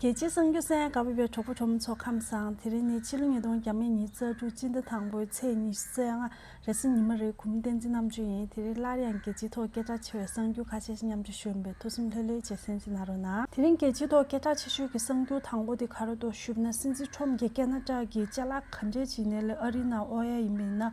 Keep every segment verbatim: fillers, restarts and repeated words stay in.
རྒྱལ་སྤྱིའི་གསར་འགྱུར་གསན་གནང་བའི་གྲོགས་པོ་གྲོགས་མོ་ཚོ་ཁམས་བཟང་། དེ་རིང་ནི་ཕྱི་ལོ་ཉིས་སྟོང་ཉི་ཤུ་རྩ་དྲུག་སྤྱི་ཟླ་དང་པོའི་ཚེས་ཉི་ཤུ་རྩ་ལྔ་རེས་གཟའ་ཉི་མ་རེད། གུས་མོ་བསྟན་འཛིན་རྣམ་དཔྱོད་ཡིན། དེ་རིང་སླར་ཡང་རྒྱལ་སྤྱིའི་ཐོག་སྐད་གྲགས་ཆེ་བའི་གསར་འགྱུར་ཁ་ཤས་ཤིག་མཉམ་དུ་ཞུ་ཡིན་པས་ཐུགས་སེམས་ལྷོད་ལྷོད་བྱས་གསན་གཟིགས་གནང་རོགས་གནང་། དེ་རིང་རྒྱལ་སྤྱིའི་ཐོག་སྐད་གྲགས་ཆེ་ཤོས་ཀྱི་གསར་འགྱུར་དང་པོ་དེ་ག་རེ་འདུག་ཞུས་ན། སྲིད་འཛིན་ཁྲོམ་གྱིས་རྒྱ་ནག་གི་ཅ་ལག་ག་འདྲས་ཅིག་ནས་ལས་ཨ་རིའི་ནང་དབོར་ཡ་ཡིན་པ་ཡིན་ན།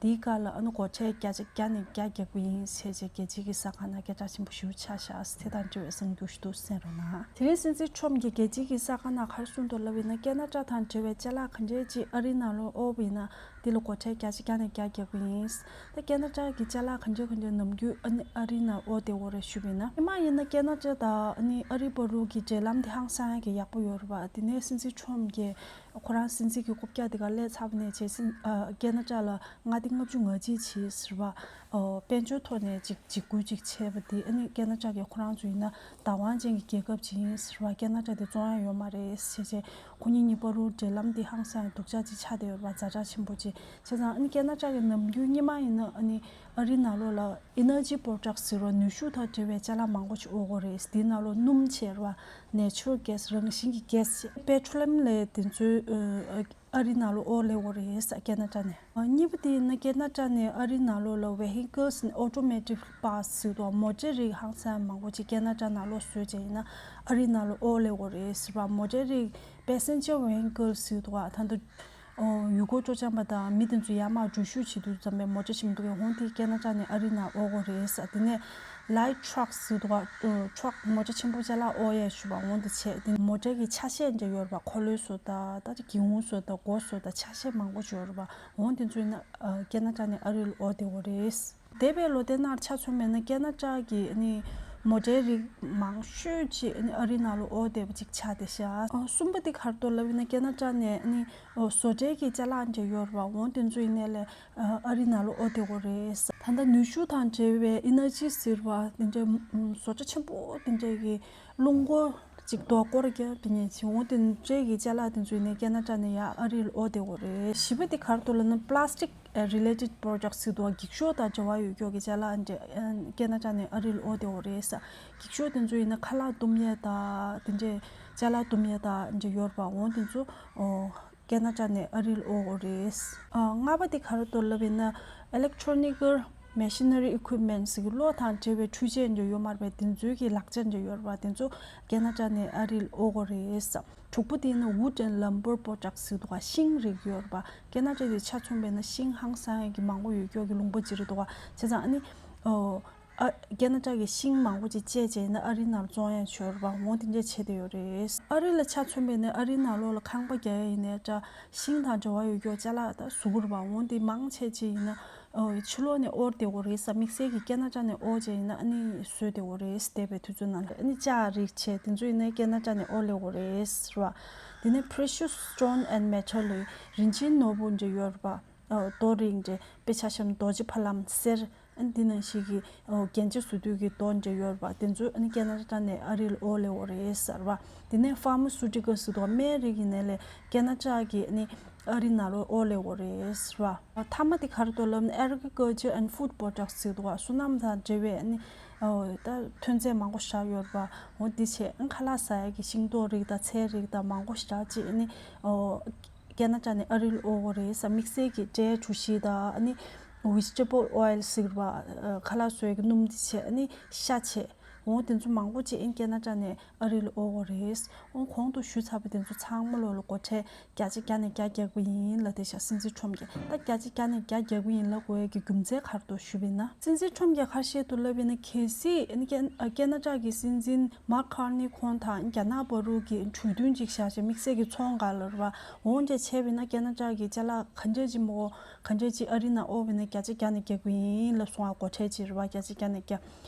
དེའི་སྐབས་ལ་ཨ་ནི་སྒོ་ཁྲལ་བརྒྱ་ཆ་བརྒྱ་ནས་བརྒྱ་རྒྱག་གི་ཡིན་ཞེས་བྱས་རྒྱལ་སྤྱིའི་གསར་ཁང་ནང་སྐད་གྲགས་ཆེན་པོ་ཞེ་པོ་ཆགས་ཤག་དེ་དང་འབྲེལ་བའི་གསར་འགྱུར་ཞིག་འདུག་གསན་རོགས་གནང་། དེ་རིང་སྲིད་འཛིན་ཁྲོམ་གྱིས་རྒྱལ་སྤྱིའི་གསར་ཁང་ནང་ག་རེ་གསུངས་འདུག་ལབ་ཡིན་ན། ཁ་ན་ཌ་དང་འབྲེལ་བའི་ཅ་ལག་ག་འདྲས་ཅིག་ཨ་རིའི་ནང་ལོགས་དབོར་བ་ཡིན་ན་དེ་ལ་སྒོ་ཁྲལ་བརྒྱ་ཆ་བརྒྱ་ནས་བརྒྱ་རྒྱག་གི་ཡིན། ད་ཁ་ན་ཌ་གི་ཅ་ལག་ག་འདྲས་ག་འདྲས་ནམ་རྒྱུན་ཨ་ནི་ཨ་རིའི་ནང་དབོར་བསྡད་ཡོད་རེད་ཞུས་པ་ཡིན་ན། སྔོན་མ་ཡིན་ན་ཁ་ན་ཌ་དང་ཨ་ནི་ཨ་རིའི་བར་དུ་གི་འབྲེལ་ལམ་དེ་ཧང་སང་ཡག་གི་ཡག་པོ་ཡོད་རེད་པ། དེ་ནས་སྲིད་འཛིན་ཁྲོམ་གྱིས་ཁོ་རང་སྲིད་འཛིན་གྱི་རྐུབ་བཀྱག་དེ་ག་སླེབས་ཚར་བ་ནས་བྱས་སྲིད་ཨ་ཁ་ན་ཌ་ལ་མངའ་སྡེ་ལྔ་བཅུ་ང་གཅིག་ཅིག་ཟེར་བ། ཨོ། དཔལ་འབྱོར་ཐོག་ནས་ཅིག་འཇིགས་སྐུལ་ཅིག་བྱས་པ་དེ་ཨ་ནི་ཁ་ན་ཌ་གིས་ཁོ་རང་ཚོ་ཡིན་ན་བདག་དབང་ཅན་གྱི་རྒྱལ་ཁབ་ཅིག་ཡིན་ཟེར་བ། ཁ་ན་ཌ་དེ་བཙོང་ཡ་ཡོད་མ་རེད་ཟེར་བྱས། ཁོ་གཉིས་གཉིས་བར་དུ་འབྲེལ་ལམ་དེ་ཧང་སང་ཡ་སྡུག་ཅག་ཅིག་ཆགས་བསྡད་ཡོད་རེད་པ། ཛ་དྲག་ཆེན་པོ་ཅིག་བྱས་ཙང་ཨ་ནི་ཁ་ན་ཌ་གི་ནམ་རྒྱུན་སྔོན་མ་ཡིན་ན་ཨ་ནི་ཨ་རིའི་ནང་ལོགས་ལ་ཨེ་ནར་ཇི་པོ་རོ་ཌག་ཊི་ཟེར་བ་ནུས་ཤུགས་དང་འབྲེལ་བའི་ཅ་ལག་མང་པོ་ཅིག་དབོར་གྱི་ཡོད་རེད། དེའི་ནང་ལོགས་སྣུམ་བྱས་རེད་པ། ནེ་ཅུ་རལ་གྷེ་སི། རང་བཞིན་གྱི་གྷེ་སི་བྱས། པེ་ཊྲོ་ལི་ཡམ་ལས་དེ་ཚོའི་ཨ་རིའི་ནང་ལོགས་དབོར་སླེབས་ཡོད་རེད་ཟེར་ཁ་ན་ཌ་ནས། ཨ། གཉིས་པ་དེ་ཡིན་ན་ཁ་ན་ཌ་ནས་ཨ་རིའི་ནང་ལོགས་ལ་Vehicles and Automotive Parts་ཟེར་དུས་མོ་ཊའི་རིགས་ཧང་སང་མང་པོ་ཅིག་ཁ་ན་ཌ་ནང་ལོགས་བཟོས་བྱས་ཡིན་ན་ཨ་རིའི་ནང་ལོགས་དབོར་སླེབས་ཡོད་རེད་ཟེར་བ། མོ་ཊའི་རིགས་Passenger Vehicles་ཟེར་དུས་ད་ལྟ་ཨོ། ཡུལ་སྐོར་སྤྲོ་འཆམ་པ་དང་མི་དེ་ཚོ་ཡར་མར་འགྲུལ་བཞུད་བྱེད་དུས་ཙམ་པའི་མོ་ཊ་ཞིག་མི་འདུག་གས། འོང་དེ་ཁ་ན་ཌ་ནས་ཨ་རིའི་ནང་དབོར་གྱི་ཡོད་རེད་ཟེར། དེ་ནས་Light Trucks་ཟེར་དུས་ཨོ། ཊྲག་མོ་ཊ་ཆེན་པོ་ཅ་ལག་དབོར་ཡས་ཞུ་བ། འོང་དེ་བྱས། དེ་མོ་ཊའི་གི་ཆ་ཤས་འདྲ་ཡོད་རེད་པ། འཁོར་ལོའི་བཟོ་ལྟ་ད་ཅིག་གི་འོང་བཟོ་ལྟ་སྒོ་བཟོ་ལྟ་ཆ་ཤས་མང་པོ་ཅིག་ཡོད་རེད་པ། འོང་དེ་ཚོ་ཡིན་ན་ཨ། ཁ་ན་ཌ་ནས་ཨ་རི་ལ་དབོར་བསྡད་ཡོད་རེད། འདས་པའི་ལོ་དེ་ནང་ཆ་མཚོན་པ་ཡིན་ན་ཁ་ན་ཌ་གི་ཨ་ནི་མོ་ཊའི་རིགས་མང་ཤོས་ཅིག་ཨ་ནི་ཨ་རིའི་ནང་ལ་དབོར་བསྡད་པ་ཅིག་ཆགས་བསྡད་ཤག་ཨ། གསུམ་པ་དེ་ག་རེ་འདུག་ལབ་ཡིན་ན་ཁ་ན་ཌ་ནས་ཨ་ནི་ཨོ། བཟོ་གྲྭའི་གི་ཅ་ལག་འདྲ་ཡོད་རེད་པ། འོང་དེ་ཚོ་ཡིན་ནའི་ལས་ཨ་རིའི་ནང་ལ་དབོར་བསྡད་ཡོད་རེད། ད་ལྟ་ནུས་ཤུགས་དང་འབྲེལ་བའི་ཨེ་ནར་ཇི་ཟེར་བ་དེ་འདྲའི་བཟོ་གྲྭ་ཆེན་པོ་དེ་འདྲའི་གི་རླུང་འཁོར་ཅིག་རྡོ་སྐོར་རྒྱབ་དེ་ནས་ཅིག་འོང་དེ་འདྲའི་གི་ཅ་ལག་དེ་ཚོ་ཡིན་ནའི་ཁ་ན་ཌ་ནས་ཡར་ཨ་རི་ལ་དབོར་བསྡད་ཡོད་རེད། བཞི་པ་དེ་ག་རེ་འདུག་ལབ་ན་Plastic Related Products་ཟེར་དུས་འགྱིག་ཤོག་དང་འབྲེལ་བ་ཡོད་ཀྱོག་གི་ཅ་ལག་འདྲ་ཁ་ན་ཌ་ནས་ཨ་རི་ལ་དབོར་བསྡད་ཡོད་རེད་ཟེར། འགྱིག་ཤོག་དེ་ཚོ་ཡིན་ན་ཁ་ལག་བཏུམ་ཡས་དང་དེ་འདྲའི་ཅ་ལག་བཏུམ་ཡས་དང་འདྲ་ཡོད་རེད་པ། འོང་དེ་ཚོ་ཨོ། ཁ་ན་ཌ་ནས་ཨ་རི་ལ་དབོར་གྱི་ཡོད་རེད། ཨ། ལྔ་པ་དེ་ག་རེ་འདུག་ལབ་ཡིན་ན་Electronical Machinery Equipments་ཟེར་གི་གློག་དང་འབྲེལ་བའི་འཕྲུལ་ཆས་འདྲ་ཡོད་མ་རེད་པས། དེ་ཚོའི་གི་ལག་ཆ་འདྲ་ཡོད་རེད་པ། དེ་ཚོ་ཁ་ན་ཌ་ནས་ཨ་རི་ལ་དབོར་གྱི་ཡོད་རེད། དྲུག་པ་དེ་ཡིན་ན་Wood and Lumber Products་ཟེར་དུས་ཤིང་རིགས་ཡོད་རེད་པ། ཁ་ན་ཌ་དེ་ཆ་མཚོན་པ་ཡིན་ན་ཤིང་ཧང་སང་ཡས་ཀྱི་མང་པོ་ཡོད་ཀྱོག་གི་ལུང་པ་ཅིག་རེད་འདུག་ག་བྱས་ཙང་ཨ་ནི་ཨོ། ཨ། ཁ་ན་ཌ་གི་ཤིང་མང་པོ་ཅིག་བཅད་བྱས་ཡིན་ན་ཨ་རིའི་ནང་བཙོང་ཡ་ཆོག་རེད་པ། འོང་དེ་འདྲས་བྱས་བསྡད་ཡོད་རེད། ཨ་རི་ལ་ཆ་མཚོན་པ་ཡིན་ན་ཨ་རིའི་ནང་ལོགས་ལ་ཁང་པ་རྒྱག་ཡ་ཡིན་ནའི་འདྲ་ཤིང་དང་འབྲེལ་བ་ཡོད་ཀྱོག་ཅ་ལག་ད་བཟོ་གི་རེད་པ། འོང་དེ་མང་ཆེ་ཅིག་ཡིན་ན་ཨོ། ཕྱི་ལོགས་ནས་དབོར་བསྡད་ཡོད་རེད་ཟེར། དམིགས་བསལ་གྱི་ཁ་ན་ཌ་ནས་དབོར་བྱས་ཡིན་ན་ཨ་ནི་བཟོས་བསྡད་ཡོད་རེད། འདས་པའི་དུས་ཚོད་ནང་ལ་ཨ་ནི་ལྕགས་རིགས་བྱས་དེ་ཚོ་ཡིན་ནའི་ཁ་ན་ཌ་ནས་དབོར་སླེབས་ཡོད་རེད་ཟེར་བ། དེ་ནས་Precious Stone and Metal་ལབ་རིན་ཆེན་ནོར་བུ་འདྲ་ཡོད་རེད་པ། ཨོ། རྡོ་རིགས་འདྲ་དཔེ་ཆ་བཞག་ན་རྡོ་རྗེ་ཕ་ལམ་གསེར། ཨ་ནི་འདི་ནང་བཞིན་གྱི་ཨོ། རྒྱན་ཆ་བཟོ་དུས་ཀྱི་རྡོ་འདྲ་ཡོད་རེད་པ། དེ་ཚོ་ཨ་ནི་ཁ་ན་ཌ་ནས་ཨ་རི་ལ་དབོར་སླེབས་ཡོད་རེད་ཟེར་བ། དེ་ནས་Pharmaceutical་ཟེར་དུས་སྨན་རིགས་ཡིན་ནའི་ལས་ཁ་ན་ཌ་གི་ཨ་ནི་ཨ་རི་ནང་ལ་དབོར་སླེབས་ཡོད་རེད་ཟེར་བ། མཐའ་མ་དེ་ག་རེ་འདུག་ལབ་ན་Agriculture and Food Products་ཟེར་དུས་སོ་ནམ་དང་འབྲེལ་བའི་ཨ་ནི་ཨོ། ད་ཐོན་རྫས་མང་པོ་ཞིག་ཡོད་རེད་པ། འོ་འདི་བྱས་ཨ་ཁ་ལག་ཟ་ཡ་གི་ཤིང་ཏོག་རིགས་དང་ཚལ་རིགས་དང་མང་པོ་ཞིག་ཅིག་ཨ་ནི་ཨོ། ཁ་ན་ཌ་ནས་ཨ་རི་ལ་དབོར་གྱི་ཡོད་རེད་ཟེར། དམིགས་བསལ་གྱི་འབྲས་བུ་ཞིག་དང་ཨ་ནི་vegetable oil་ཟེར་བ། ཨ། ཁ་ལག་བཟོ་ཡ་གི་སྣུམ་དེ་བྱས་ཨ་ནི་ཤ་བྱས། འོ་དེ་ཚོ་མང་པོ་ཅིག་ཨ་ནི་ཁ་ན་ཌ་ནས་ཨ་རི་ལ་དབོར་གྱི་ཡོད་རེད། འོ་གོང་དུ་ཞུས་ཚར་བ་དེ་ཚོ་ཚང་མ་ལོག་ལ་སྒོ་ཁྲལ་བརྒྱ་ཆ་བརྒྱ་ནས་བརྒྱ་རྒྱག་གི་ཡིན་ལབ་བསྡད་ཤག་སྲིད་འཛིན་ཁྲོམ་གྱིས། ད་བརྒྱ་ཆ་བརྒྱ་ནས་བརྒྱ་རྒྱག་གི་ཡིན་ལབ་དགོས་ཡ་གི་རྒྱུ་མཚན་ག་རེ་འདུག་ཞུས་པ་ཡིན་ན། སྲིད་འཛིན་ཁྲོམ་གྱིས་ག་རེ་བཤད་འདུག་ལབ་པ་ཡིན་ན། གལ་སྲིད་ཨ་ནི་ཁ་ན་ཌ་གི་སྲིད་འཛིན་མཱག་ཁར་ནི་ཁོང་དང་རྒྱ་ནག་བར་དུ་གི་གྲོས་མཐུན་ཅིག་བཞག་བྱས་དམིགས་བསལ་གྱི་ཚོང་སྒང་ལ་རེད་པ། འོ་འདྲ་བྱས་པ་ཡིན་ན་ཁ་ན་ཌ་གི་ཅ་ལག་ག་འདྲ་ཅིག་མོ་ག་འདྲ་ཅིག་ཨ་རི་ནང་དབོར་བ་ཡིན་ན་བརྒྱ་ཆ་བརྒྱ་ནས་རྒྱག་གི་ཡིན་ལབ་སོང་ང་། སྒོ་ཁྲལ་ཅིག་རེད་པ། བརྒྱ་ཆ་བརྒྱ་ནས་བརྒྱ།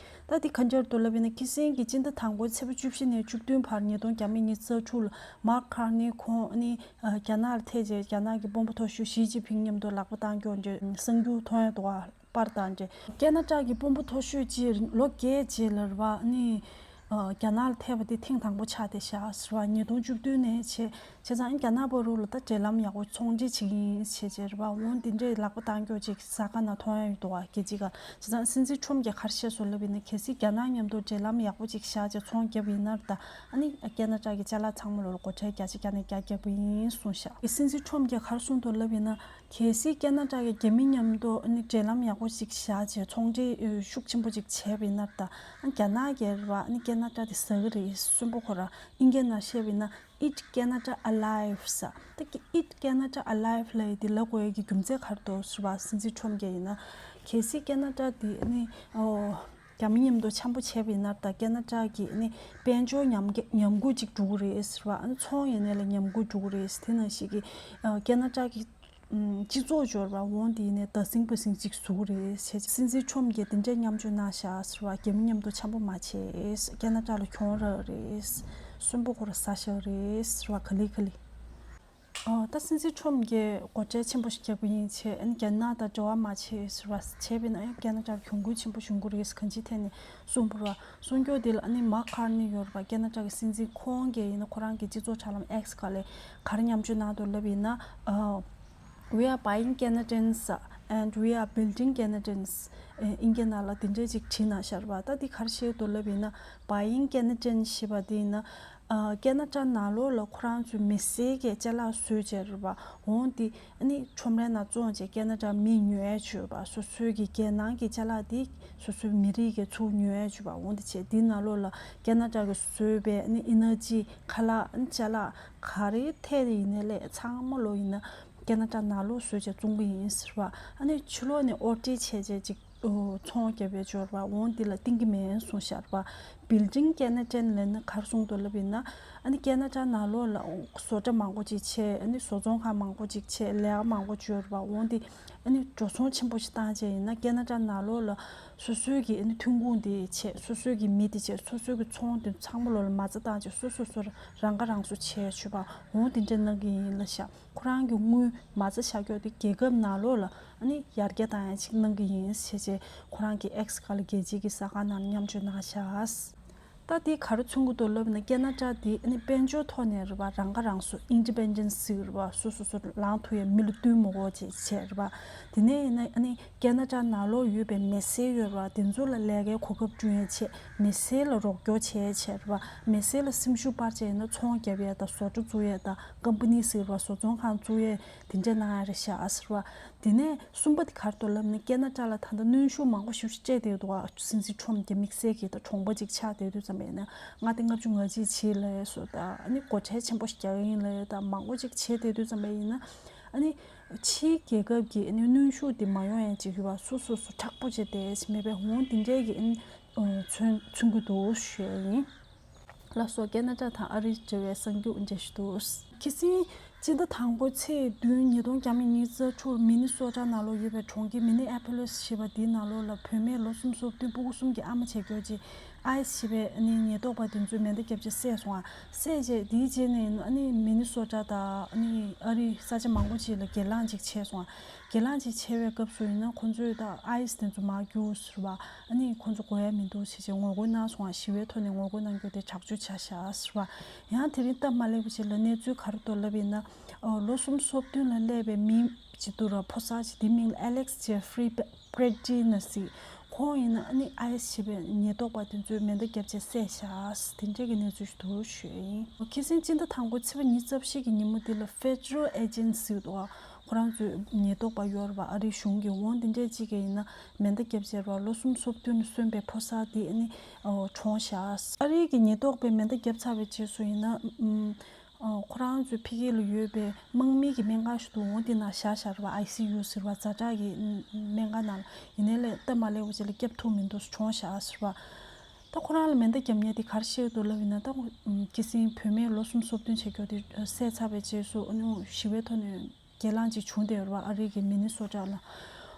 ད་འདི་ག་འདྲ་འདུག་ལབ་པ་ཡིན་ན། ཁ་སང་གི་སྤྱི་ཟླ་དང་པོའི་ཚེས་པ་བཅུ་བཞི་ནས་བཅུ་བདུན་བར་ཉིས་སྟོང་ཉི་ཤུ་རྩ་དྲུག་ལ་མཱག་ཁར་ནི་ཁོང་ཨ་ནི་རྒྱ་ནག་ལ་ཐད་བྱས་རྒྱ་ནག་གི་དཔོན་པོ་མཐོ་ཤོས་ཞི་ཅིན་ཕིང་མཉམ་དུ་ལག་པ་བཏང་རྒྱུ་འདྲ་གསར་འགྱུར་མཐོང་ཡ་འདུག་ག་པར་དང་འདྲ། ཁ་ན་ཌ་གི་དཔོན་པོ་མཐོ་ཤོས་ཅིག་ལོ་བརྒྱད་རྗེས་ལ་རེད་པ། ཨ་ནི་ རྒྱ་ནག་ལ་ཐེབས་པ་དེ་ཐེངས་དང་པོ་ཆགས་བསྡད་ཤག་ཟེར་བ། ཉིས་སྟོང་བཅུ་བདུན་ནས་བྱས། བྱས་ཙང་རྒྱ་ནག་བར་དུ་ལ་ད་འབྲེལ་ལམ་ཡག་པོ་ཚོང་འབྲེལ་བྱེད་ཀྱི་ཡིན་བྱས་བྱས་རེད་པ། འོ་འདི་འདྲའི་ལག་པ་བཏང་རྒྱུ་ཅིག་གཟའ་སྐར་ནང་མཐོང་ཡ་ཡོད་འདུག་བ། རྒྱལ་སྤྱིའི་སྒང་། བྱས་ཙང་སྲིད་འཛིན་ཁྲོམ་གྱིས་ག་རེ་བཤད་སོང་ལབ་ཡིན་ན། གལ་སྲིད་རྒྱ་ནག་མཉམ་དུ་འབྲེལ་ལམ་ཡག་པོ་ཅིག་བཞག་བྱས་ཚོང་བརྒྱབ་ཡིན་ན་ད། ཨ་ནི་ཁེ་ན་ཌ་གི་ཅ་ལག་ཚང་མ་ལོ་ལ་སྒོ་ཁྲལ་བརྒྱ་ཆ་བརྒྱ་ནས་བརྒྱ་བརྒྱབ་ཀྱི་ཡིན་གསུངས་ཤག་སྲིད་འཛིན་ཁྲོམ་གྱིས་ག་རེ་གསུངས་འདུག་ལབ་ཡིན་ན། གལ་སྲིད་ཁེ་ན་ཌ་གི་རྒྱ་མི་མཉམ་དུ་ཨ་ནི་འབྲེལ་ལམ་ཡག་པོ་ཞིག་བཞག་བྱས་ཚོང་འབྲེལ་ཤུགས་ཆེན་པོ་ཅིག་བྱས་པ་ཡིན་ན་ད། ཨ་རྒྱ་ནག་གིས་རེད་པ། ཨ་ནི་ཁེ་ན་ཌ་དེ་ཟ་གི་རེད། གསོན་པོ་ཁོ་ར། ཨིན་སྐད་ནང་བཤད་པ་ཡིན་ན། Eat Canada Alive ཟེར། ད་གི་Eat Canada Alive ལབ་ཡ་དེ་ལབ་དགོས་ཡ་གི་རྒྱུ་མཚན་ག་རེ་འདུག་ཟེར་བ། སྲིད་འཛིན་ཁྲོམ་གྱིས་ཡིན་ན། གལ་སྲིད་ཁེ་ན་ཌ་དེ་ཨ་ནི་ཨོ། རྒྱ་མི་མཉམ་དུ་འཆམ་པོ་བྱས་པ་ཡིན་ན་ད་ཁེ་ན་ཌ་གི་ཨ་ནི་དཔལ་འབྱོར་ཉམས་ཉམས་རྒུད་ཅིག་འགྲོ་གི་རེད་ཟེར་བ། ཨ་ནི་ཚོང་ཡིན་ནའི་ལ་ཉམས་རྒུད་འགྲོ་གི་རེད་ཟེར། དེ་ནང་བཞིན་གྱི་ཨ་ཁེ་ན་ཌ་གི་ཨམ་སྤྱི་ཚོགས་འབྱོར་བ་འོང་དེ་ཡིན་ནའི་ད་སིང་པ་སིང་ཅིག་བཟོ་གི་རེད་ཟེར། སྲིད་འཛིན་ཁྲོམ་གྱིས་དེ་འདྲའི་མཉམ་སྤྱོད་གནང་ཤག་ཟེར་བ། རྒྱ་མི་མཉམ་དུ་འཆམ་པོ་མ་བྱེད། ཁེ་ན་ཌ་ལ་གྱོང་རག་རེད། གསོན་པོ་ཁོ་ར་ཟ་བཞག་རེད་ཟེར་བ། ག་ལེ་ག་ལེ། ཨོ། ད་སྲིད་འཛིན་ཁྲོམ་གྱིས་སྒོ་ཁྲལ་ཆེན་པོ་ཞིག་བརྒྱབ་ཀྱི་ཡིན་བྱས། ཨ་ནི་རྒྱ་ནག་དང་འབྲེལ་བ་མ་བྱེད་ཟེར་བ། བྱས་པ་ཡིན་ན་ཡང་ཁེ་ན་ཌར་གྱོང་གུན་ཆེན་པོ་ཞིག་འགྲོ་གི་རེད་ཟེར་གང་ཅིའི་ཐད་ནས་གསུངས་པ་རེད་བ། གསུང་རྒྱུ་དེ་ལ་ཨ་ནི་མཱག་ཁར་ནི་ཡོད་རེད་བ། ཁེ་ན་ཌ་གི་སྲིད་འཛིན། ཁོང་གིས་ཡིན་ན་ཁོ་རང་གི་སྤྱི་ཚོགས་དྲ་ལམ་X་སྒང་ལ་ག་རེ་མཉམ་སྤྱོད་གནང་འདུག་ལབ་ཡིན་ན། ཨ། We are buying Canadians and we are building Canadians. ཨིན་སྐད་ནང་ལ་དེ་འདྲས་ཅིག་བྲིས་གནང་ཤག་རེད་བ། ད་འདི་ག་རེ་བཤད་འདུག་ལབ་ཡིན་ན། Buying Canadian ཞེས་པ་འདི་ཡིན་ན། ཨ། ཁེ་ན་ཌ་ནང་ལོགས་ལ་ཁོ་རང་ཚོའི་མི་སེར་གྱི་ཅ་ལག་བཟོས་བྱས་རེད་བ། འོང་འདི་ཨ་ནི་ཁྲོམ་རའི་ནང་བཙོང་བྱས་ཁེ་ན་ཌ་མིས་ཉོ་ཡ་བྱོས་བ། སོ་སོའི་གི་རྒྱལ་ནང་གི་ཅ་ལག་འདི་སོ་སོའི་མི་རིགས་ཀྱི་ཚུར་ཉོ་ཡ་བྱོས་བ། འོང་འདི་བྱས་འདི་ནང་ལོགས་ལ་ཁེ་ན་ཌ་གི་བཟོས་པའི་ཨ་ནི་ཨེ་ནར་ཇི་ཁ་ལག་ཨ་ནི་ཅ་ལག་ག་རེ་ཐད་ཡིན་ནའི་ལས་ཚང་མ་ལོ་ཡིན་ན་ཁེ་ན་ཌ་ནང་ལོགས་བཟོས་བྱས་བཙོང་གི་ཡིན་ཟེར་བ། ཨ་ནི་ཕྱི་ལོགས་ནས་ཨོར་ཌར་བྱས་བྱས་ཅིག་ཚོང་རྒྱབ་པའི་འབྱོར་བ་འོང་འདི་ལ་བསྟུན་གྱི་མེད་གསུངས་ཤག་རེད་བ། Building Canadian ལབ་ན་ག་རེ་གསུངས་འདུག་ལབ་ཡིན་ན། ཨ་ནི་ཁེ་ན་ཌ་ནང་ལོགས་ལ་བཟོ་གྲྭ་མང་པོ་ཅིག་ཆགས། ཨ་ནི་བཟོ་ཚོང་ཁང་མང་པོ་ཅིག་ཆགས། ལས་ཀ་མང་པོ་འབྱོར་བ་འོང་འདི་ཨ་ནི་འགྲོ་སོང་ཆེན་པོ་ཞིག་བཏང་བྱས་ཡིན་ན་ཁེ་ན་ཌ་ནང་ལོགས་ལ་སོ་སོའི་གི་ཨ་ནི་ཐོན་ཁུངས་འདི་བྱས། སོ་སོའི་གི་མི་འདི་བྱས། སོ་སོའི་གི་ཚོང་འདི་ཚང་མ་ལོགས་ལ་མ་རྩ་བཏང་བྱས་སོ་སོ་སོ་རང་ཁ་རང་གསོ་བྱས་ཆོག་པ་འོང་འདི་འདྲ་གནང་གི་ཡིན་ལབ་ཤག་ཁོ་རང་གི་དངུལ་མ་རྩ་བཞག་རྒྱུ་དེ་རྒྱལ་ཁབ་ནང་ལོགས་ལ་ཨ་ནི་ཡར་རྒྱས་བཏང་ཡ་ཅིག་གནང་གི་ཡིན་ཞེས་བྱས་ཁོ་རང་གི་X་སྒང་ལ་རྒྱལ་སྤྱིའི་གི་གསར་ཁང་ནང་མཉམ་སྤྱོད་གནང་ཤག་ད་དེ་ག་རེ་མཚོན་གྱི་འདུག་ལབ་ན་ཁེ་ན་ཌ་དེ་ཨ་ནི་དཔལ་འབྱོར་ཐོག་ནས་རེད་བ། རང་ཁ་རང་གསོ་Independence ཟེར་བ། སོ་སོ་སོ་ལངས་ཐུབ་ཡ་མི་ལ་བསྟུན་མ་དགོས་བྱས་བྱས་རེད་བ། དེ་ནས་ཡིན་ན་ཨ་ནི་ཁེ་ན་ཌ་ནང་ལོགས་ཡོད་པའི་མི་སེར་ཡོད་རེད་བ། དེ་ཚོ་ལ་ལས་ཀའི་གོ་སྐབས་བསྐྲུན་ཡ་བྱས། མི་སེར་ལ་རོགས་སྐྱོར་བྱས་བྱས་རེད་བ། མི་སེར་ལ་སེམས་ཤུགས་སྤར་བྱས་ཡིན་ན་ཚོང་རྒྱབ་ཡ་དང་བཟོ་གྲྭ་བཙུགས་ཡ་དང་ཀམ་པ་ནི་ཟེར་བ། བཟོ་ཚོང་ཁང་བཙུགས་ཡས་དེ་འདྲས་གནང་ཡ་རེད་ཤག་ཟེར་བ། དེ་ནས་གསུམ་པ་དེ་ག་རེ་འདུག་ལབ་ན་ཁེ་ན་ཌ་ལ་ད་ལྟ་གནོན་ཤུགས་མང་པོ་ཞེ་པོ་ཅིག་སྤྲད་བསྡད་འདུག་བ། སྲིད་འཛིན་ཁྲོམ་གྱི་དམིགས་བསལ་གྱི་ད་གྲོང་པ་ཅིག་ཆགས་བསྡད་དུས་ཙམ་པ་ཡིན་ན་མངའ་སྡེ་ལྔ་བཅུ་ང་གཅིག་ཕྱིར་ལ་སོ་ད་ཨ་ནི་སྒོ་ཁྲལ་ཆེན་པོ་ཞིག་རྒྱག་གི་ཡིན་ལབ་ཡ་ད་མང་པོ་ཅིག་བྱས་བསྡད་དུས་ཙམ་པ་ཡིན་ན་ཨ་ནི་ཕྱིའི་རྒྱལ་ཁབ་ཀྱི་ཨ་ནི་གནོན་ཤུགས་དེ་མ་ཡོང་ཡ་ཅིག་ཡོད་པ། སོ་སོ་སོ་མཁྲེགས་པོ་བྱས་བསྡད་མེད་པའི་འོང་དེ་འདྲས་ཀྱི་ཨ་ནི་མཚོན་མཚོན་གྱི་འདུག་ཞུ་ཡ་ཡིན། ལགས་སོ། ཁེ་ན་ཌ་དང་ཨ་རིའི་འབྲེལ་བའི་གསར་འགྱུར་འདི་འདྲ་ཞིག་འདུག་ཁ་སང་སྤྱི་ཟླ་དང་པོ་ཚེས་བདུན་ཉིས་སྟོང་ཉི་ཤུ་རྩ་དྲུག་མི་ནི་སོ་ཊ་ནང་ལོགས་ཡོད་པའི་གྲོང་ཁྱེར་མི་ནི་ཨེ་པོ་ལིས་ཞེས་པ་འདིའི་ནང་ལོགས་ལ་བུད་མེད་ལོ་གསུམ་སོ་བདུན་སྤུ་གུ་གསུམ་གྱི་ཨ་མ་བྱེད་མཁན་ཅིག་ཨའི་སི་ཞེས་པའི་ཨ་ནི་ཉེན་རྟོག་པ་དེ་ཚོས་མེ་མདའ་བརྒྱབ་བྱས་བསད་སོང་ང་། བསད་རྗེས་དེའི་རྗེས་ནས་ཨ་ནི་མི་ནི་སོ་ཊ་དང་ཨ་ནི་ཨ་རིའི་ས་ཆ་མང་པོ་ཅིག་ལ་སྒེར་ལངས་ཅིག་བྱས་སོང་ང་། སྒེར་ལངས་ཅིག་བྱས་པའི་སྐབས་སུ་ཡིན་ན་ཁོང་ཚོས་ད་ཨའི་སི་དེ་ཚོ་མར་རྒྱུགས་ཟེར་བ། ཨ་ནི་ཁོང་ཚོ་དགོས་ཡ་མི་འདུག་ཟེར་བྱས་ངོ་རྒོལ་གནང་སོང་ང་། ཞི་བའི་ཐོག་ནས་ངོ་རྒོལ་གནང་རྒྱུ་དེ་དྲག་སྤྱོད་བྱས་ཤག་ཟེར་བ། ཡང་དེ་རིང་སྟབས་མ་ལེགས་པ་ཅིག་ལ་གནས་ཚུལ་ག་རེ་འདུག་ལབ་ཡིན་ན། ཨོ། ལོ་གསུམ་སོ་བདུན་ལ་སླེབས་པའི་མི་ཅིག་འདུག་ར། ཕོ་གསར་ཅིག་དེའི་མིང་ལ་ཨེ་ལེག་སི་ཇེ་ཧྥི་རི་པེ་རེ་ཏི་ན་ཟེར། ཁོང་ཡིན་ན་ཨ་ནི་ཨའི་སི་ཞེས་པའི་ཉེན་རྟོག་པ་དེ་ཚོས་མེ་མདའ་བརྒྱབ་བྱས་བསད་ཤག་དེ་འདྲས་ཀྱི་གནས་ཚུལ་ཞིག་འདུག་ཞུ་ཡ་ཡིན། ཁ་སང་སྤྱི་ཟླ་དང་པོ་ཚེས་པ་ཉི་ཤུ་རྩ་བཞི་གི་ཉིན་མོ་འདི་ལ་ཕེ་ཌེ་རལ་ཨེ་ཇེན་སི་འདུག་ཁོ་རང་ཚོའི་ཉེན་རྟོག་པ་ཡོད་རེད་པ། ཨ་རིའི་གཞུང་གི། འོང་དེ་འདྲས་ཅིག་གིས་ཡིན་ན་མེ་མདའ་བརྒྱབ་བྱས་རེད་པ། ལོ་གསུམ་སོ་བདུན་ལ་སོན་པའི་ཕོ་གསར་དེ་ཨ་ནི་ཨོ་གྲོངས་ཤག་ཨ་རིའི་གི་ཉེན་རྟོག་པས་མེ་མདའ་བརྒྱབ་ཚར་བའི་རྗེས་སུ་ཡིན་ན་ཨམ་ཨོ་ཁོ་རང་ཚོའི་ཕ་གི་ལ་ཡོད་པའི་དམག་མི་གི་སྨན་ཁང་ཞིག་འདུག་འོང་དེ་ནང་བཞག་བཞག་རེད་པ། ཨའི་སི་ཡུ་ཟེར་བ། ཛ་དྲག་གི་སྨན་ཁང་ནང་ལ། ཡིན་ནའི་ལས་སྟབས་མ་ལེགས་པ་ཅིག་ལ་སྐྱོབ་ཐུབ་མི་འདུག་གྲོངས་ཤག་ཟེར་བ། ད་ཁོ་རང་ལ་མེ་མདའ་བརྒྱབ་མཁན་དེ་ག་རེ་བཤད་འདུག་ལབ་ཡིན་ན། ད་ཁོ་ཁ་སང་བུད་མེད་ལོ་གསུམ་སོ་བདུན་བྱེད་རྒྱུ་དེ་བསད་ཚར་བའི་རྗེས་སུ་ཨ་ནི་ཞི་བའི་ཐོག་ནས་སྒེར་ལངས་ཅིག་བྱུང་བསྡད་ཡོད་རེད་པ། ཨ་རི་གི་མི་ནི་སོ་ཊ་ལ།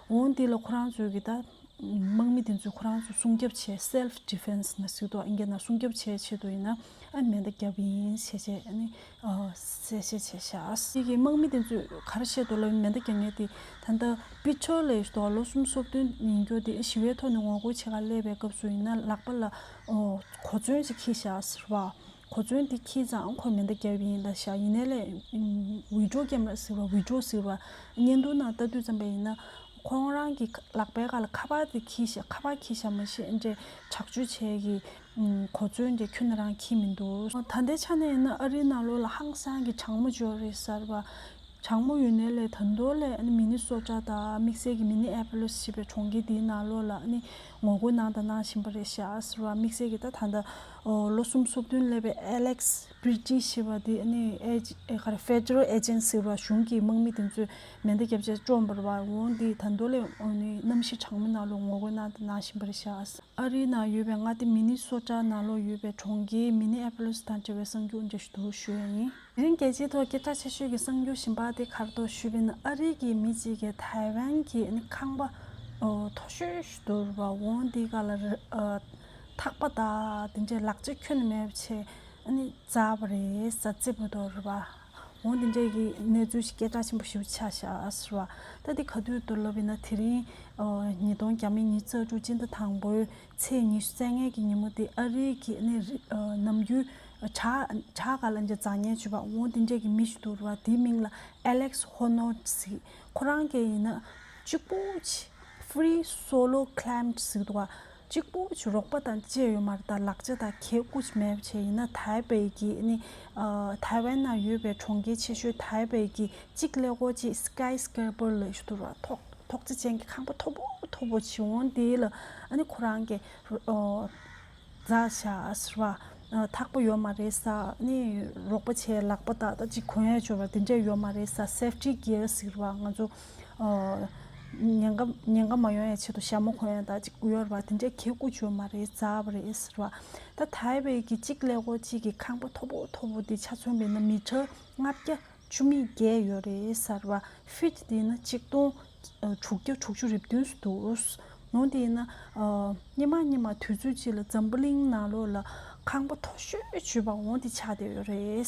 འོང་དེ་ལ་ཁོ་རང་ཚོས་གི་ད་ དམག་མི་དེ་ཚོས་ཁོ་རང་ཚོ་སྲུང་སྐྱོབ་བྱེད། self defense ནི་ཟེར་དུས་ཨིན་སྐད་ནང་སྲུང་སྐྱོབ་བྱེད་ཆེད་དུ་ཡིན་ན་ཨ་མེ་མདའ་བརྒྱབ་ཡིན་ཞེས་བྱས་ཨ་ནི་གསལ་བཤད་བྱས་ཤག་དེ་གི་དམག་མི་དེ་ཚོས་ག་རེ་བཤད་འདུག་ལབ་ན། མེ་མདའ་རྒྱག་མཁན་དེ་ད་ལྟ་པི་ཆོ་ལེ་ཞུ་དོ་ལོ་གསུམ་སོ་བདུན་ཡིན་རྒྱུ་དེ་ཞི་བའི་ཐོག་ནས་ངོ་རྒོལ་བྱེད་ག་སླེབས་པའི་སྐབས་སུ་ཡིན་ན་ལག་པ་ལ་གོ་མཚོན་ཅིག་འཁྱེར་ཤག་ཟེར་བ། གོ་མཚོན་དེ་འཁྱེར་ཙང་ཁོ་མེ་མདའ་བརྒྱབ་ཡིན་ལབ་ཤག་ཡིན་ནའི་ལས་video camera ཟེར་བ། video ཟེར་བ། བརྙན་ཐུང་ནང་ལྟ་དུས་ཙམ་པ་ཡིན་ན་ཁོང་རང་གི་ལག་པའི་སྒང་ལ་ཁ་པར་དེ་འཁྱེར་ཤག་ཁ་པར་འཁྱེར་ཤག་མ་གཞི་འདྲ་དྲག་སྤྱོད་བྱེད་ཀྱི་གོ་མཚོན་དེ་ཁྱོན་ནས་རང་འཁྱེར་མི་འདུག་ད་ལྟའི་ཆ་ནས་ཡིན་ན་ཨ་རིའི་ནང་ལོགས་ལ་ཧང་སང་གི་གྲང་མོ་ཅིག་ཡོད་རེད་ཟེར་བ། གྲང་མོ་ཡོད་ནའི་ལས་ད་དུང་ལས་ཨ་ནི་མི་ནི་སོ་ཊ་དང་དམིགས་བསལ་གྱི་མི་ནི་ཨེ་པོ་ལིས་ཞེས་པའི་གྲོང་ཁྱེར་དེའི་ནང་ལོགས་ལ་ཨ་ནི་ངོ་རྒོལ་གནང་དང་གནང་བཞིན་པ་རེད་ཤག་ཟེར་བ། དམིགས་བསལ་གྱི་ད་ད་ལྟ་ལོ་གསུམ་སོ་བདུན་སླེབས་པའི་ཨེ་ལེག་སི་བྷི་རི་ཊི་ཞེས་པ་དེ་ཨ་ནི་ཨེ་ཇི་ཨེ་ག་རེ་ཕེ་ཌེ་རལ་ཨེ་ཇེན་སི་ཟེར་བ། གཞུང་གི་དམག་མི་དེ་ཚོས་མེ་མདའ་བརྒྱབ་བྱས་བཅོམ་པ་རེད་བ། འོ་འདི་ད་དུང་ལས་ཨ་ནི་གནམ་གཤིས་གྲང་མོའི་ནང་ལོགས་ངོ་རྒོལ་གནང་དང་གནང་བཞིན་པ་རེད་ཤག་ཨ་རིའི་ནང་ཡོད་པའི་མངའ་སྡེ་མི་ནི་སོ་ཊ་ནང་ལོགས་ཡོད་པའི་གྲོང་ཁྱེར་མི་ནི་ཨེ་པོ་ལིས་དང་འབྲེལ་བའི་གསར་འགྱུར་འདི་ཞུ་ཞུ་ཡ་ཡིན། དེ་རིང་རྒྱལ་སྤྱིའི་ཐོག་སྐད་གྲགས་ཆེ་ཤོས་ཀྱི་གསར་འགྱུར་གཞན་པ་དེ་ག་རེ་འདུག་ཞུས་པ་ཡིན་ན། ཨ་རི་གི་མི་གཅིག་གིས་ཐའེ་ཝན་གྱི་ཨ་ནི་ཁང་པ་ཨོ་མཐོ་ཤོས་ཤིག་འདུག་རེད་བ། འོ་འདི་སྒང་ལ་ཨ་ཐག་པ་དང་དེ་འདྲའི་ལག་ཆ་ཁྱོན་ནས་མེད་པ་བྱས་ཨ་ནི་འཛགས་པ་རེད་ཟེར། རྩེད་མོ་འདུག་རེད་བ། འོ་འདི་འདྲའི་གི་གནས་ཚུལ་ཞིག་སྐད་གྲགས་ཆེན་པོ་ཞེ་པོ་ཆགས་ཤག་ཟེར་བ། ད་འདི་ག་དུས་འདུག་ལབ་ཡིན་ན། དེ་རིང་ཨོ་ཉིས་སྟོང་ཉི་ཤུ་རྩ་དྲུག་སྤྱི་ཟླ་དང་པོའི་ཚེས་ཉི་ཤུ་རྩ་ལྔའི་གི་ཉིན་མོ་དེ་ཨ་རིའི་གི་ཨ་ནི་རི་ཨ་ནམ་རྒྱུན་བྲག་བྲག་སྒང་ལ་འདྲ་འཛེགས་མཁན་བྱས་པ། འོ་དེ་འདྲས་ཀྱི་མི་ཞིག་འདུག་རེད་བ། དེའི་མིང་ལ་ཨེ་ལེག་སི་ཧོ་ནོར་ཟེར། ཁོ་རང་གི་ཡིན་ན་གཅིག་པུ་ཅིག་ཧྥི་རི་སོ་ལོ་ཀི་ལའིམ་ཟེར་འདུག་བ། གཅིག་པུ་ཅིག་རོགས་པ་དང་བཅས་ཡོད་མ་རེད། ད་ལག་ཆ་དང་གྱལ་ཀུ་ཅིག་མེད་པ་བྱས་ཡིན་ན་ཐའེ་པེ་གི་ཨ་ནི་ཨ་ཐའེ་ཝན་ནང་ཡོད་པའི་གྲོང་ཁྱེར་ཆེ་ཤོས་ཐའེ་པེ་གི་གཅིག་ཀླད་ཀོར་གཅིག་སི་ཀའི་སི་ཀེ་པར་ལབ་ཞིག་འདུག་རེད་བ། ཐོག་ཐོག་རྩེག་ཅན་གྱི་ཁང་པ་མཐོ་པོ་མཐོ་པོ་ཅིག་འོང་དེ་ལ་ཨ་ནི་ཁོ་རང་གི་ཨོ་འཛེགས་བཞག་ཟེར་བ། ཨ་ཐག་པ་ཡོད་མ་རེད་ཟེར། ཨ་ནི་རོགས་པ་བྱས་ལག་པ་དང་ད་ཅིག་གོན་ཡས་འབྱོར་བ་དེ་འདྲས་ཡོད་མ་རེད་ཟེར། སེབ་ཊི་གྱར་ཟེར་བ། ང་ཚོ་ཨོ་ཉེན་ཁ་ཉེན་ཁ་མ་ཡོང་ཡས་ཆེད་དུ་ཞྭ་མོ་གོན་ཡས་ད་ཅིག་ཡོད་རེད་བ། དེ་འདྲས་གྱལ་ཀུ་ཅིག་ཡོད་མ་རེད། འཛེགས་པ་རེད་ཟེར་བ། ད་ཐའེ་པེ་གི་གཅིག་ཀླད་ཀོར་གཅིག་གི་ཁང་པ་མཐོ་པོ་མཐོ་པོ་དེ་ཆ་མཚོན་པ་ཡིན་ན་མི་ཊར་ལྔ་བརྒྱ་བཅུ་མེད་བརྒྱད་ཡོད་རེད་ཟེར་བ། ཧྥིཊ་དེ་ཡིན་ན་ཆིག་སྟོང་དྲུག་བརྒྱ་དྲུག་ཅུ་རེ་བདུན་ཙམ་འདུག་འོ་དེ་ཡིན་ན་ཨ་སྔོན་མ་སྔོན་མ་དུས་ཚོད་ཅིག་ལ་འཛམ་བུ་གླིང་ནང་ལོགས་ལ་ཁང་པ་མཐོ་ཤོས་བྱས་པ་འོ་དེ་ཆགས་བསྡད་ཡོད་རེད།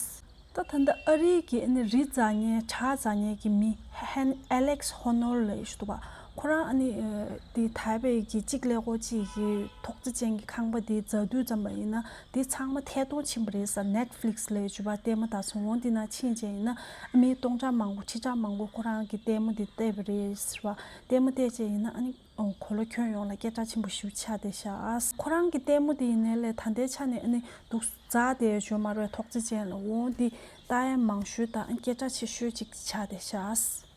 ད་ད་ལྟ་ཨ་རིའི་གི་ཨ་ནི་རི་འཛེག་མཁན་བྲག་འཛེག་མཁན་གྱི་མི་ཧན་ཨེ་ལེག་སི་ཧོ་ནོར་ལབ་ཡས་ཞིག་འདུག་བ། ཁོ་རང་ཨ་ནི་ཨ་དེ་ཐའེ་པེ་གི་གཅིག་ཀླད་ཀོར་གཅིག་གི་ཐོག་རྩེག་ཅན་གྱི་ཁང་པ་དེ་འཛེག་དུས་ཙམ་པ་ཡིན་ན་དེ་ཚང་མ་ཐད་གཏོང་ཕྱིན་པ་རེད་ཟེར། ནེཊ་ཕི་ལིག་སི་ལབ་ཡས་ཅིག་ཡོད་པ། ལྟད་མོ་ལྟ་ས། འོ་དེ་ནང་ཕྱིན་བྱས་ཡིན་ན་ཨ་མི་སྟོང་ཕྲག་མང་པོ་ཁྲི་ཕྲག་མང་པོ་ཁོ་རང་གི་ལྟད་མོ་དེ་བལྟས་པ་རེད་ཟེར་བ། ལྟད་མོ་བལྟས་བྱས་ཡིན་ན་ཨ་ནི་ཨོ་གོ་ལ་ཁྱོན་ཡོངས་ལ་སྐད་གྲགས་ཆེན་པོ་ཞེ་པོ་ཆགས་བསྡད་ཤག་ཁོ་རང་གི་ལྟད་མོ་དེ་ཡིན་ནའི་ལས་ད་ལྟའི་ཆ་ནས་ཨ་ནི་འདུག་འཛེགས་བསྡད་ཡས་ཅིག་ཡོད་མ་རེད། ཐོག་རྩེག་ཅན་ལ། འོ་འདི་ལྟ་ཡས་མང་ཤོས་དང་ཨ་ནི་སྐད་གྲགས་ཆེ་ཤོས་ཅིག་ཆགས་བསྡད་ཤག་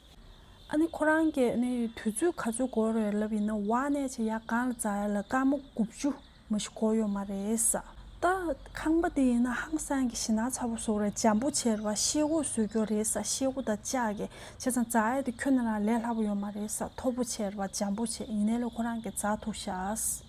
ཨ་ནི་ཁོ་རང་གིས་ཨ་ནི་དུས་ཚོད་ག་ཚོད་འགོར་རེད་ལབ་ཡིན་ན་ཝ་ནས་བྱས་ཡར་སྒང་ལ་འཛེག་ཡས་ལ་སྐར་མ་དགུ་བཅུ་མ་གཏོགས་འགོར་ཡོད་མ་རེད་ཟེར། ད་ཁང་པ་དེ་ཡིན་ན་ཧང་སང་གི་ཞེད་སྣང་ཚ་པོ་བཟོ་རེད། འཇམ་པོ་བྱས་རེད་བ། ཤེལ་སྒོ་བཟོས་ཀྱི་ཡོད་རེད་ཟེར། ཤེལ་སྒོ་དང་ལྕགས་ཀྱི། བྱས་ཙང་འཛེག་ཡས་དེ་ཁྱོན་ནས་རང་ལས་སླ་པོ་ཡོད་མ་རེད་ཟེར། མཐོ་པོ་བྱས་རེད་བ། འཇམ་པོ་བྱས། ཡིན་ནའི་ལས་ཁོ་རང་གིས་འཛེག་ཐུབ་ཤག་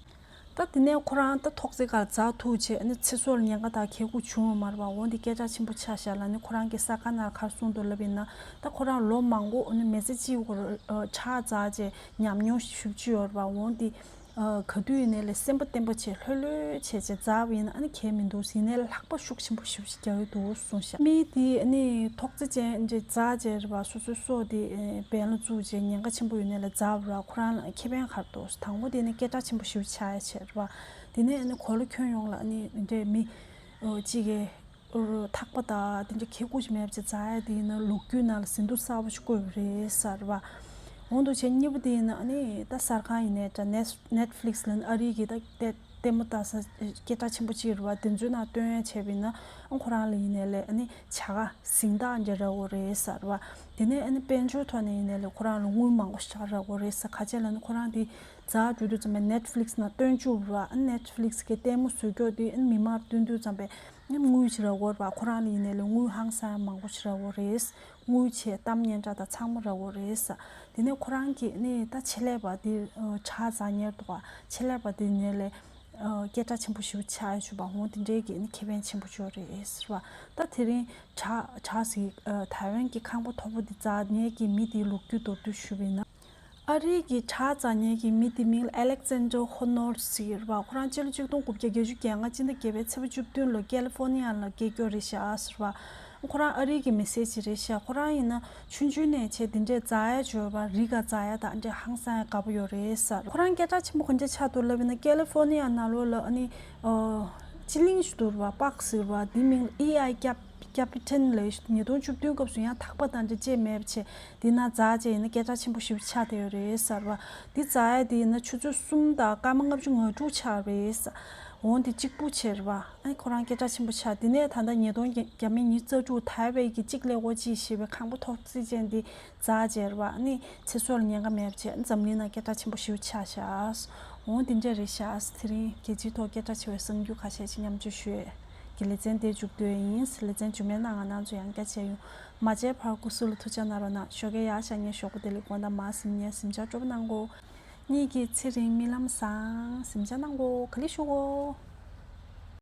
ད་དེ་ནས་ཁོ་རང་ད་ཐོག་རྩེག་སྒང་ལ་འཛེག་ཐུབ་བྱས་ཨ་ནི་ཚེ་སྲོག་ལ་ཉེན་ཁ་དང་གྱལ་ཀུ་བྱུང་ཡོད་མ་རེད་བ། འོ་འདི་སྐད་གྲགས་ཆེན་པོ་ཆགས་ཤག་ལ། ཨ་ནི་ཁོ་རང་གིས་གསར་ཁང་ནང་ལ་ག་རེ་གསུངས་འདུག་ལབ་ཡིན་ན། ད་ཁོ་རང་ལོ་མང་པོ་ཨ་ནི་མི་ཚེ་གཅིག་པོ་ཨ་བྲག་འཛེག་བྱས་ཉམས་མྱོང་ཞེ་པོ་ཅིག་ཡོད་རེད་བ། འོ་འདི་ཨ་ག་དུས་ཡིན་ནའི་ལས་སེམས་པ་བརྟན་པོ་བྱས་ལྷོད་ལྷོད་བྱས་བྱས་འཛེག་པ་ཡིན་ན་ཨ་ནི་གལ་མི་འདུག་ཡིན་ནའི་ལས་ལྷགས་པ་ཤུགས་ཆེན་པོ་ཞེ་པོ་ཅིག་རྒྱག་གི་འདུག་གསུངས་ཤག་མི་དེ་ཨ་ནི་ཐོག་རྩེག་ཅན་འདྲ་འཛེག་བྱས་རེད་བ། སོ་སོའི་སྲོག་དེ་ཨ་འབེན་ལ་བཙུགས་བྱས་ཉེན་ཁ་ཆེན་པོ་ཡོད་ནའི་ལས་འཛེག་པ་རེད་བ། ཁོ་རང་ལ་ཁེ་ཕན་ག་རེ་འདུག་དང་པོ་དེ་ནི་སྐད་གྲགས་ཆེན་པོ་ཞེ་པོ་ཆགས་ཡས་བྱས་རེད་བ། དེ་ནས་ཨ་ནི་གོ་ལ་ཁྱོན་ཡོངས་ལ་ཨ་ནི་འདྲ་མི་ཨོ་གཅིག་གིས་ཨོ་ཐག་པ་དང་དེ་འདྲ་གྱལ་ཀུ་ཅིག་མེད་པ་བྱས་འཛེག་ཡས་དེ་ཡིན་ན་ལོ་རྒྱུས་ནང་ལ་ཟིན་ཐོ་གསར་པ་ཞིག་བཀོད་པ་རེད་ཟེར་བ། འོ་འདུག་བྱས་གཉིས་པ་དེ་ཡིན་ན་ཨ་ནི་ད་གསར་ཁང་ཡིན་ནའི་འདྲ། ནེཊ་ནེཊ་ཕི་ལིག་སི་ལབ་ན་ཨ་རི་གི་ད་ལྟད་ལྟད་མོ་ལྟ་ས་སྐད་གྲགས་ཆེན་པོ་གཅིག་རེད་བ། དེ་ཚོའི་ནང་སྟོན་ཡས་བྱས་པ་ཡིན་ན་ཨ་ཁོ་རང་ལ་ཡིན་ནའི་ལས་ཨ་ནི་བྱ་དགའ་གཟེངས་རྟགས་འདྲ་རག་གི་རེད་ཟེར་བ། དེ་ནས་ཨ་ནི་དཔལ་འབྱོར་ཐོག་ནས་ཡིན་ནའི་ལས་ཁོ་རང་ལ་དངུལ་མང་པོ་ཞིག་རག་གི་རེད་ཟེར། ག་རེ་ལབ་ན་ཁོ་རང་དེ་འཛེག་འགྲོ་དུས་ཙམ་པ་ནེཊ་ཕི་ལིག་སི་ནང་སྟོན་བཅུག་པ་རེད་བ། ཨ་ནེཊ་ཕི་ལིག་སི་གི་ལྟད་མོ་བཟོ་རྒྱུ་དེ་ཨ་མི་མང་ལ་སྟོན་དུས་ཙམ་པ་ཨ་དངུལ་ཅིག་རག་གི་རེད་བ། ཁོ་རང་ལ་ཡིན་ནའི་ལས་དངུལ་ཧང་སང་མང་པོ་ཞིག་རག་གི་རེད། དངུལ་བྱས་གཏམ་སྙན་གྲགས་དང་ཚང་མ་རག་གི་རེད་ཟེར། དེ་ནས་ཁོ་རང་གིས་ཨ་ནི་ད་ཆེད་ལས་པ་དེ་ཨ་བྲག་འཛེག་མཁན་འདུག་ག་ཆེད་ལས་པ་དེ་ཡིན་ནའི་ལས་ཨ་སྐད་གྲགས་ཆེན་པོ་ཞེ་པོ་ཆགས་ཡས་བྱས་པ། འོ་དེ་འདྲའི་གི་ཨ་ནི་ཁེ་ཕན་ཆེན་པོ་ཅིག་ཡོད་རེད་ཟེར་བ། ད་དེ་རིང་བྲག་བྲག་ཟེར་ཨ་ཐའེ་ཝན་གྱི་ཁང་པ་མཐོ་པོ་དེ་འཛེག་མཁན་གྱི་མི་དེའི་ལོ་རྒྱུས་མདོར་བསྡུས་ཞུས་པ་ཡིན་ན། ཨ་རིའི་གི་དྲ་འཛུགས་མཁན་གྱི་མི་དེ་མིང་ལ་Alexander Honnold ཟེར་བ། ཁོ་རང་སྤྱི་ལོ་ཆིག་སྟོང་དགུ་བརྒྱ་བརྒྱད་ཅུ་གྱ་ལྔ་སྤྱི་ཟླ་བརྒྱད་པའི་ཚེས་པ་བཅུ་བདུན་ལ་ཀ་ལི་ཧྥོ་ནི་ཡ་ལ་སྐྱེས་རྒྱུ་རེད་ཤག་ཟེར་བ། ཁོ་རང་ཨ་རིའི་གི་མི་སེར་ཅིག་རེད་ཤག་ཁོ་རང་ཡིན་ན་ཆུང་ཆུང་ནས་བྱས་དེ་འདྲའི་འཛུགས་ཡ་འཇོན་པ། རི་ཁ་འཛུགས་ཡ་དང་འདྲ་ཧང་སང་ཡ་དགའ་པོ་ཡོད་རེད་ཟེར། ཁོ་རང་སྐད་གྲགས་ཆེན་པོ་ག་འདྲ་ཆགས་འདུག་ལབ་ཡིན་ན། ཀ་ལི་ཧྥོ་ནི་ཡ་ནང་ལོགས་ལ་ཨ་ནི་ཨོ་སྤྱི་གླིང་ཞིག་འདུག་པ། པཱག་ཟེར་བ། དེ་མིང་ལ་ཨི་ཨའི་ཀེབ་ཀེ་པི་ཊལ་ལབ་ཤག་ཉིས་སྟོང་བཅུ་བདུན་སྐབས་སུ་ཡང་ཐག་པ་དང་འདྲ་བཅད་མེད་པ་བྱས། དེ་ན་འཛུགས་བྱས་ཡིན་ན་སྐད་གྲགས་ཆེན་པོ་ཞེ་པོ་ཆགས་བསྡད་ཡོད་རེད་ཟེར་བ། དེ་འཛུགས་ཡ་དེ་ཡིན་ན་ཆུ་ཚོད་གསུམ་དང་སྐར་མ་ལྔ་བཅུ་ང་དྲུག་ཆགས་རེད་ཟེར། འོང་དེ་གཅིག་པུ་བྱས་རེད་བ། ཨ་ཁོ་རང་སྐད་གྲགས་ཆེན་པོ་ཆགས། དེ་ནས་ད་ལྟ་ཉིས་སྟོང་བརྒྱ་མེད་ཉི་ཤུ་རྩ་དྲུག་ཐའེ་ཝན་གྱི་གཅིག་ཀླད་ཀོར་གཅིག་ཞེས་པའི་ཁང་པ་ཐོག་བརྩེགས་ཅན་དེ་འཛུགས་བྱས་རེད་བ། ཨ་ནི་ཚེ་སྲོག་ལ་ཉེན་ཁ་མེད་པ་བྱས། འཛམ་གླིང་ནང་སྐད་གྲགས་ཆེན་པོ་ཞེ་པོ་ཆགས་ཤག་འོང་དེ་འདྲ་རེད་ཤག་དེ་རིང་རྒྱལ་སྤྱིའི་ཐོག་སྐད་གྲགས་ཆེ་བའི་གསར་འགྱུར་ཁ་ཤས་ཤིག་མཉམ་སྤྱོད་ཞུས། གི་ལེ་ཚན་དེ་མཇུག་བསྡུས་ཡིན། ལེ་ཚན་རྗེས་མའི་ནང་ང་རང་ཚོ་ཡང་བསྐྱར་མཇལ་ཡོང་། མ་མཇལ་བར་སྐུ་གཟུགས་ལ་ཐུགས་ཅག་གནང་རོགས་གནང་། ཞོགས་ཀས་ཡག་ཤར་ཉིན་ཞོགས་པ་བདེ་ལེགས། དགོང་དག་མར་གཟིམ་ཉལ། གཟིམ་འཇག་སྤྲོ་པོ་གནང་གོ། གཉིས་ཀྱི་ཚེ་རིང་རྨི་ལམ་བཟང་། གཟིམ་འཇག་གནང་གོ། ག་ལེ་ཞུ་གོ།